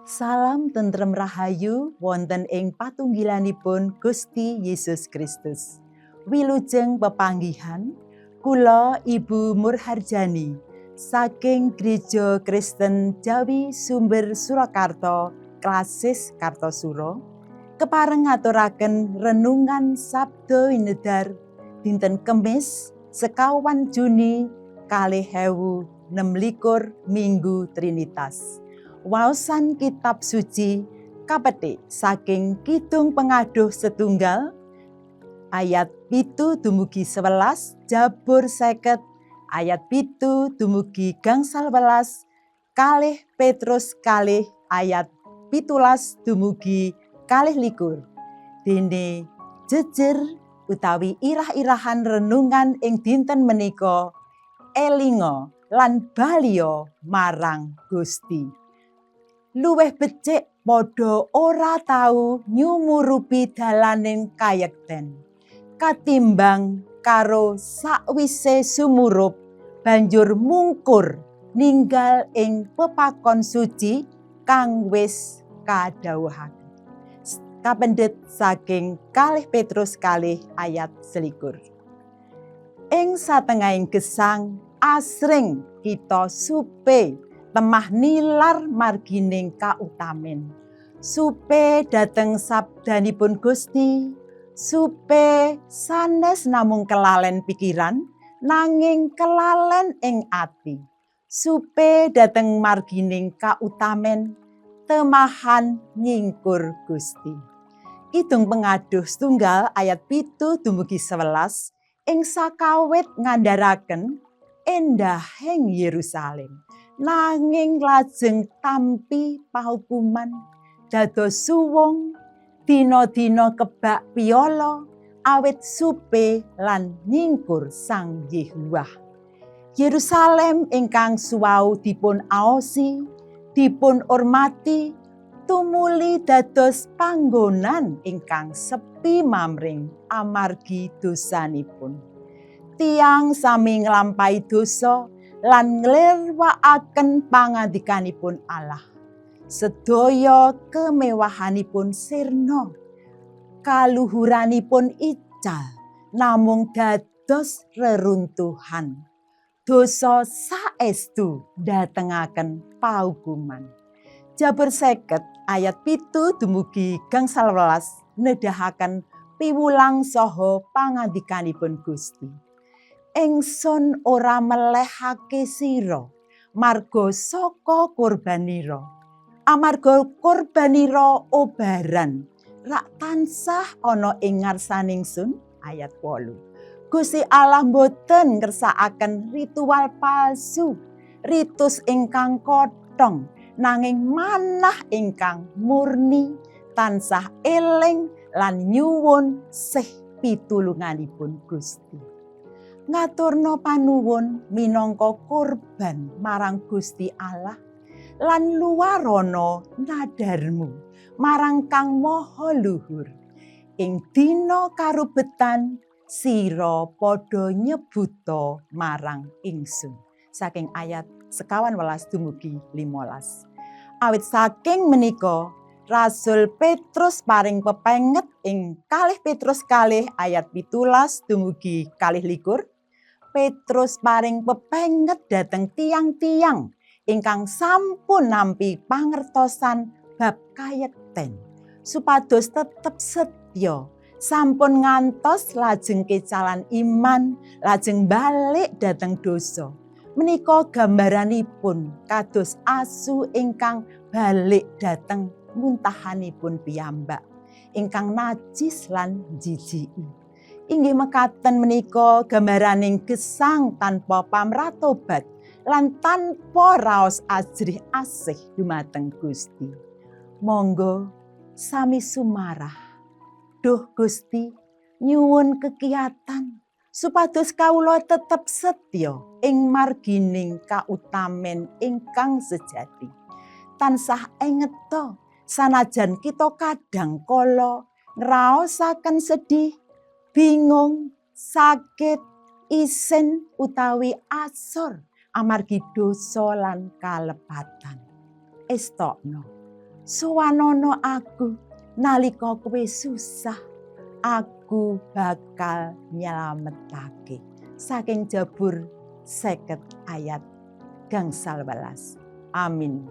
Salam tentrem rahayu wonten ing patunggilanipun Gusti Yesus Kristus. Wilujeng pepanggihan, kula Ibu Murharjani saking Gereja Kristen Jawi Sumber Surakarta, Klasis Kartosuro, kepareng ngaturaken renungan Sabda Winedar dinten Kemis 24 Juni 2026, Minggu Trinitas. Waosan kitab suci kapetik saking Kidung Pengaduh 1 ayat 7 dumugi 11, Jabur 50 ayat 7 dumugi 11, 2 Petrus 2 ayat 17 dumugi 22. Dene jejer utawi irah-irahan renungan ing dinten menika, "Elinga lan balio marang Gusti." Luwih becik padha ora tau nyumurupi dalaning kayekten katimbang karo sakwise sumurup banjur mungkur ninggal ing pepakon suci kang wis kadhawuhake. Kapendet saking 2 Petrus 2 ayat 21. Ing satengahing gesang asring kita supe temah nilar margining kautamen. Supe dateng sabdanipun Gusti, supe sanes namung kelalen pikiran, nanging kelalen ing ati. Supe dateng margining kautamen, temahan nyingkur Gusti. Kidung Pengaduh 1 ayat 7 dumugi 11 ing sakawit ngandharaken endahing Yerusalem, nanging lajeng tampi pahukuman, dados suwung, dina-dina kebak piala awit supe lan nyingkur Sang Yehuwah. Yerusalem ingkang suwau dipun aosi, dipun hormati, tumuli dados panggonan ingkang sepi mamring amargi dosanipun. Tiang sami nglampahi dosa lan nglirwakaken pangandikanipun Allah. Sedaya kemewahanipun sirna. Kaluhuranipun ical namung dados reruntuhan. Dosa saestu ndatengaken paukuman. Jabur 50 ayat 7 dumugi 11 nedahaken piwulang saha pangandikanipun Gusti. "Ingsun ora melehake sira marga saka korbanira. Amarga korbanira obaran rak tansah ana ing ngarsaning Sun," ayat 8. Gusti Allah boten ngersakaken ritual palsu, ritus ingkang kotong, nanging manah ingkang murni, tansah eling lan nyuwun sih pitulunganipun Gusti. Ngaturna panuwun minangka korban marang Gusti Allah lan luwarana nadarmu marang Kang Maha Luhur. Ing dina karubetan sira padha nyebuta marang ingsun. Saking ayat 19 dumugi 15. Awit saking menika Rasul Petrus paring pepenget ing 2 Petrus 2 ayat 17 dumugi 22. Petrus paring pepenget dhateng tiang-tiang ingkang sampun nampi pangertosan bab kayekten supados tetep setya sampun ngantos lajeng kecalan iman, lajeng balik dhateng dosa. Menika gambaranipun kados asu ingkang balik dhateng muntahanipun piyambak ingkang najis lan jijiki. Inggih mekaten menika gambaraning gesang tanpa pamratobat lan tanpa raos ajrih asih dumateng Gusti. Monggo sami sumarah. Duh Gusti, nyuwun kekiyatan supados kawula tetep setya ing margining kautamen ingkang sejati. Tansah engeto sanajan kita kadang kala ngraosaken sedih, bingung, sakit, isin utawi asor amargi dosa lan kalepatan. Estokno, sowanana aku nalika kowe susah, aku bakal nyelametake. Saking Jabur 50 ayat 18. Amin.